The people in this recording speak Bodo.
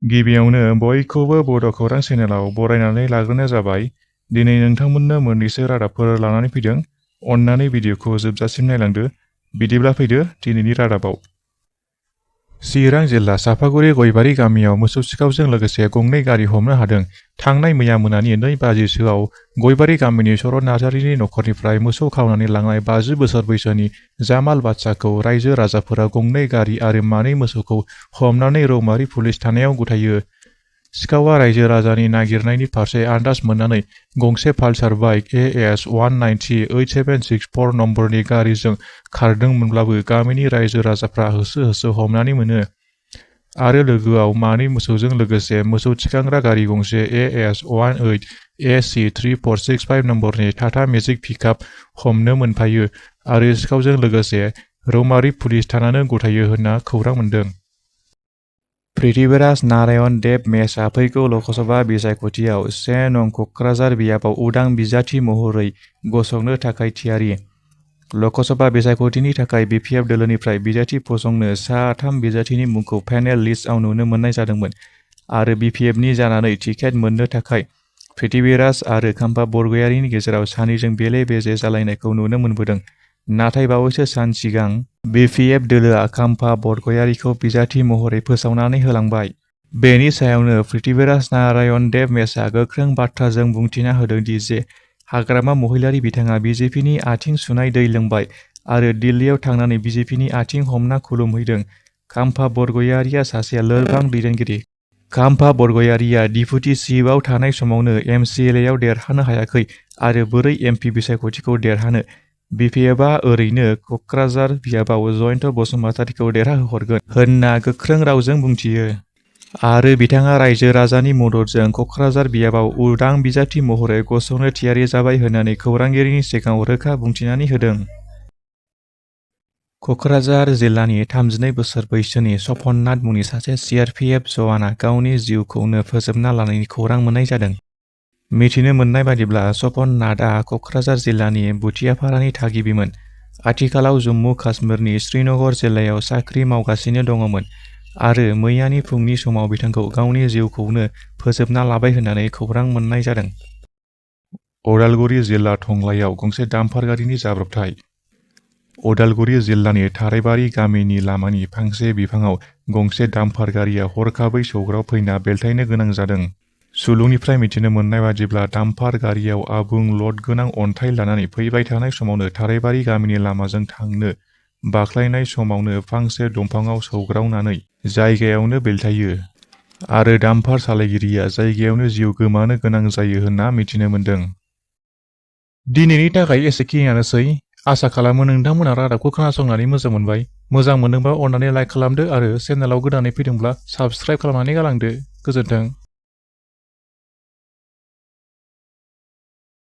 गिबियावनो बयखौबो बड'खौरां चेनेलाव बरायनानै लाग्रोनाय जाबाय। दिनै नोंथांमोननो मोननैसो रादाबफोर लानानै फैदों। अन्नानै भिडिअखौ जोबजासिम नायलांदो। बिदिब्ला फैदो दिनैनि रादाबाव। चिरां जिल्ला सापागुरि गयबारि गामियाव मोसौ सिखावजों लोगोसे गंनै गारि हमनो हादों। थांनाय मैया मोनानि 2 बाजिसोआव गयबारि गामिनि शरद नार्जारिनि नखरनिफ्राय मोसौ खावनानै लांनाय 50 बोसोर बैसोनि जामाल बादशाहखौ रायजो राजाफोरा गंनै गारि आरो मानै मोसौखौ हमनानै रौमारि पुलिस थानायाव गथायो। सिखावा रायजो राजानि नागिरनायनि फारसे आन्दाज मोननानै गंसे पालसार बाइक AS 1908764 नम्बरनि गारिजों खारदोंमोनब्लाबो गामिनि रायजो राजाफ्रा होसो होसो हमनानै मोनो आरो लोगोआव मानै मोसौजों लोगोसे मोसौ थिखांग्रा गारि गंसे AS 18AC3465 नम्बरनि टाटा मेजिक पिकआप हमनो मोनफायो आरो सिखावजों लोगोसे रौमारि पुलिस थानानो गथायो होनना खौरां मोन्दों। पृथ्वीराज नारायण देब मेसआ फैगौ लकसभा बिसायख'थियाव 1 नं क'क्राझार बियाबाव उदां बिजाथि महरै गसंनो थाखाय थियारि। लकसभा बिसायख'थिनि थाखाय BPF दोलोनिफ्राय बिजाथि फसंनो सा 3 बिजाथिनि मुंखौ पेनेल लिस्टआव नुनो मोननाय जादोंमोन आरो BPFनि जानानै टिकेट मोननो थाखाय पृथ्वीराज आरो खाम्फा बरगयारिनि गेजेराव सानैजों बेले बेजे जालायनायखौ नुनो मोनबोदों। नाथाय बावैसो सान सिगां BPF दोलोआ खाम्फा बरगयारिखौ बिजाथि महरै फोसावनानै होलांबाय। बेनि सायावनो पृथ्वीराज नारायण देब मेसआ गोख्रों बाथ्राजों बुंथिना होदोंदि जे हाग्रामा महिलारि बिथाङा BJPनि आथिं सुनाय दै लोंबाय आरो दिल्लीयाव थांनानै BJPनि आथिं हमना खुलुमहैदों। खाम्फा बरगयारिया सासे लोरबां दैदेनगिरि। खाम्फा बरगयारिया डिपुटि चिफआव थानाय समावनो MCLAआव देरहानो हायाखै आरो बोरै MP बिसायख'थिखौ देरहानो। BPFआ ओरैनो क'क्राझार बियाबाव जयन्त बसुमतारीखौ देरहाहोहरगोन होनना गोख्रों रावजों बुंथियो आरो बिथाङा रायजो राजानि मददजों क'क्राझार बियाबाव उदां बिजाथि महरै गसंनो थियारि जाबाय होननानै खौरांगिरिनि सिगाङाव रोखा बुंथिनानै होदों। क'क्राझार जिल्लानि 32 बोसोर बैसोनि सपननाथ मुंनि सासे CRPF जवाना गावनि जिउखौनो फोजोबना लानायनि खौरां मोननाय जादों। मिथिनो मोननाय बादिब्ला सपननाथआ क'क्राझार जिल्लानि बुथियापारानि थागिबिमोन। आथिखालाव जम्मु काश्मीरनि श्रीनगर जिल्लायाव साख्रि मावगासिनो दङमोन आरो मैयानि फुंनि समाव बिथांखौ गावनि जिउखौनो फोजोबना लाबाय होननानै खौरां मोननाय जादों। अदालगुरि जिल्ला टंलायाव गंसे डाम्पार गारिनि जाब्रबथाय। अदालगुरि जिल्लानि थाराइबारि गामिनि लामानि फांसे बिफाङाव गंसे डाम्पार गारिया हरखाबै सौग्राव फैना बेलथायनो गोनां जादों। सुलुंनिफ्राय मिथिनो मोननाय बादिब्ला डाम्पार गारियाव आबुं ल'ड गोनां अन्थाइ लानानै फैबाय थानाय समावनो थाराइबारि गामिनि लामाजों थांनो बाख्लायनाय समावनो फांसे दंफाङाव सौग्रावनानै जायगायावनो बेलथायो आरो डाम्पार सालायगिरिया जायगायावनो जिउ गोमानो गोनां जायो होनना मिथिनो मोन्दों। दिनैनि थाखाय एसेखिनियानोसै। आसा खालामो नोंथांमोना रादाबखौ खोनासंनानै मोजां मोनबाय। मोजां मोनदोंबा अन्नानै लाइक खालामदो आरो चेनेलाव गोदानै फैदोंब्ला साबस्क्राइब खालामनानै गालांदो। गोजोन्थों।